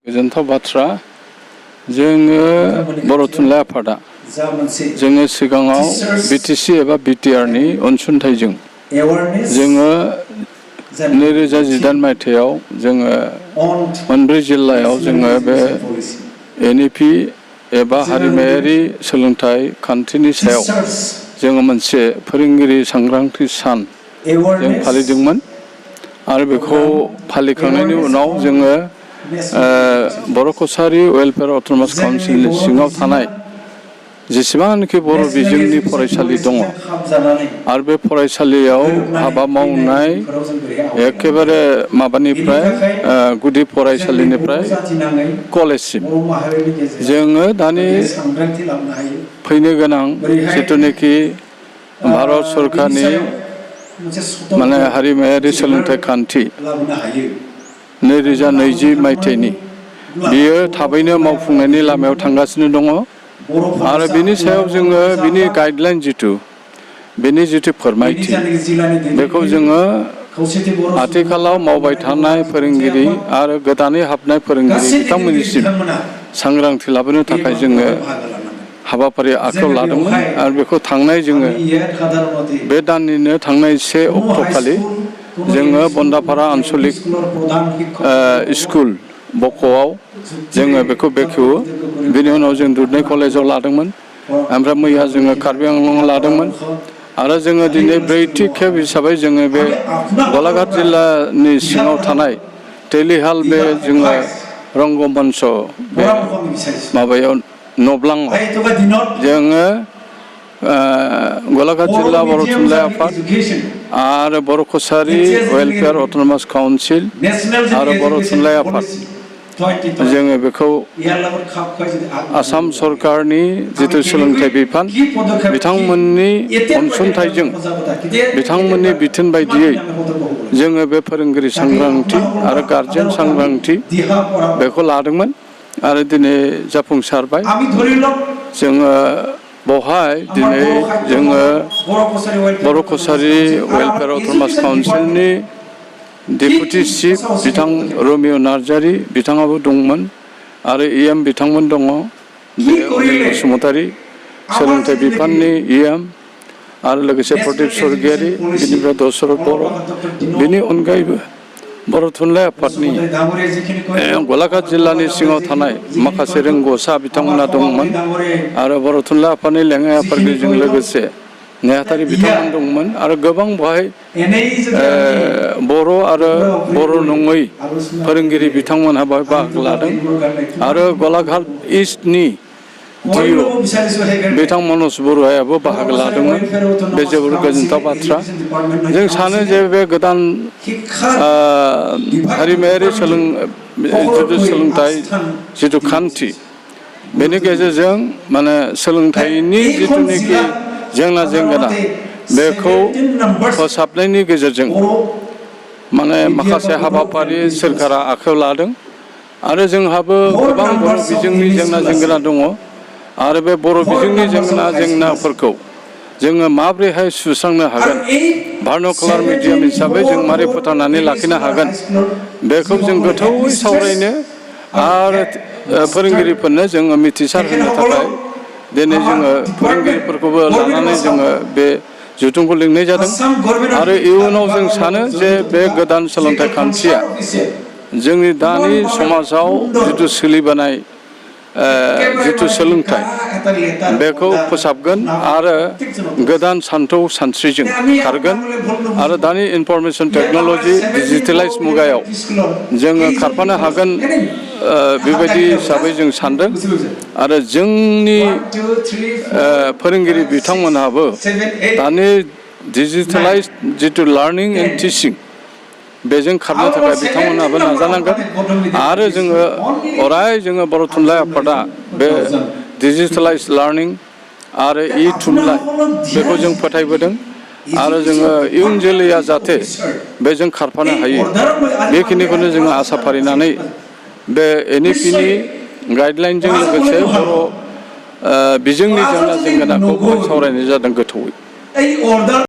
गोजोनथाव बाथ्रा जोङो बर' थुनलाइ आफादा जोङो सिगाङाव बिटिसि एबा बिटिआरनि अनसुंथाइजों जोङो 2018 मायथाइयाव जोङो मोनब्रै जिल्लायाव जोङो बे एनइपि एबा हारिमायारि सोलोंथाइ खान्थिनि सायाव जोङो मोनसे फोरोंगिरि सांग्रांथि सान जों फालिदोंमोन आरो बेखौ फालिखांनायनि उनाव जोङो बर' कसारी वेलफेयार अट'नमास काउन्सिलनि सिङाव थानाय जेसेबांनाखि बर' बिजोंनि फरायसालि दङ आरो बे फरायसालियाव हाबा मावनाय एखेबारे माबानिफ्राय गुदि फरायसालिनिफ्राय कलेजसिम जोङो दानि फैनो गोनां जिथुनाखि भारत सरकारनि माने हारिमायारि सोलोंथाइ खान्थि 2020 मायथाइनि बियो थाबैनो मावफुंनायनि लामायाव थांगासिनो दङ आरो बिनि सायाव जोङो बिनि गाइडलाइन बेनि जिथु फोरमायथि बेखौ जोङो आथिखालाव मावबाय थानाय फोरोंगिरि आरो गोदानै हाबनाय फोरोंगिरि बिथांमोननिसिम सांग्रांथि लाबोनो थाखाय जोङो हाबाफारि आखायाव लादोंमोन आरो बेखौ थांनाय जोङो बे दाननिनो थांनाय 1 अक्ट'खालि जोङो बन्दापारा आन्सलिक स्कुल बक'आव जोङो बेखौ बेखेवो बिनि उनाव जों दुधनৈ कलेजाव लादोंमोन ओमफ्राय मैया जोङो कार्बि आंलंआव लादोंमोन आरो जोङो दिनै ब्रैथि खेब हिसाबै जोङो बे गलाघाट जिल्लानि सिङाव थानाय टेलिहाल बे जोङो रंगमन्च बे माबायाव नब्लाङाव जोङो गलाघाट जिल्ला बर' थुनलाइ आफाद आरो बर' कसारी वेलफेयार अट'नमास काउन्सिल आरो बर' थुनलाइ आफाद जोङो बेखौ आसाम सरकारनि जिथु सोलोंथाइ बिफान बिथांमोननि अनसुंथाइजों बिथांमोननि बिथोन बायदियै जोङो बे फोरोंगिरि सांग्रांथि आरो गारजेन सांग्रांथि बेखौ लादोंमोन आरो दिनै जाफुंसारबाय जोङो बेवहाय दिनै जोङो बर' कसारी वेलफेयार अट'नमास काउन्सिलनि डेपुटि चिफ बिथां रमिय' नार्जारि बिथाङाबो दंमोन आरो इएम बिथांमोन दङ अनिल बसुमतारी सोलोंथाइ बिफाननि इएम आरो लोगोसे प्रदीप स्वर्गियारि बिनिफ्राय दशरथ बर' बिनि अनगायैबो बर' थुनलाइ आफादनि गलाघाट जिल्लानि सिङाव थानाय माखासे रोंग'सा बिथांमोना दंमोन आरो बर' थुनलाइ आफादनि लेङाइ आफादगिरिजों लोगोसे नेहाथारि बिथांमोन दंमोन आरो गोबां बेवहाय बर' आरो बर' नङै फोरोंगिरि बिथांमोनहा बेवहाय बाहागो लादों आरो गलाघाट इस्टनि डिअ बिथां मनज बरुवायाबो बाहागो लादोंमोन बे जोबोर गोजोनथाव बाथ्रा जों सानो जे बे गोदान हारिमायारि सोलोंथाइ जिथु खान्थि बेनि गेजेरजों माने सोलोंथाइनि जिथुनाखि जेंना जेंगोना बेखौ फोसाबनायनि गेजेरजों माने माखासे हाबाफारि सोरखारा आखायाव लादों आरो जोंहाबो गोबां बर' बिजोंनि जेंना जेंगोना दङ आरो बे बर' बिजोंनि जेंनाफोरखौ जोङो माबोरैहाय सुस्रांनो हागोन भार्नाकुलार मिडियाम हिसाबै जों माबोरै फोथांनानै लाखिनो हागोन बेखौ जों गोथौवै सावरायनो आरो फोरोंगिरिफोरनो जोङो मिथिसार होनो थाखाय दिनै जोङो फोरोंगिरिफोरखौबो लानानै जोङो बे जथुमखौ लिंनाय जादों आरो इयुनाव जों सानो जे बे गोदान सोलोंथाइ खान्थिया जोंनि दानि समाजाव जिथु सोलिबोनाय जिथु सोलोंथाइ बेखौ फोसाबगोन आरो गोदान सान्थौ सानस्रिजों खारगोन आरो दानि इनफरमेसन टेक्न'लजि डिजिटेलाइज मुगायाव जोङो खारफानो हागोन बेबायदि हिसाबै जों सानदों आरो जोंनि फोरोंगिरि बिथांमोनहाबो दानि डिजिटेलाइज जिथु लार्निं एन्ड टिचिं बेजों खारनो थाखाय बिथांमोनहाबो नाजानांगोन आरो जोङो अराय जोङो बर' थुनलाइ आफादा बे डिजिटेलाइज लार्निं आरो थुनलाइ बेखौ जों फोथायबोदों आरो जोङो इयुन जोलैया जाहाथे बेजों खारफानो हायो बेखिनिखौनो जोङो आसा फारिनानै बे एनइपिनि गाइडलाइनजों लोगोसे बर' बिजोंनि जेंना जेंगोनाखौ सावरायनाय जादों गोथौवै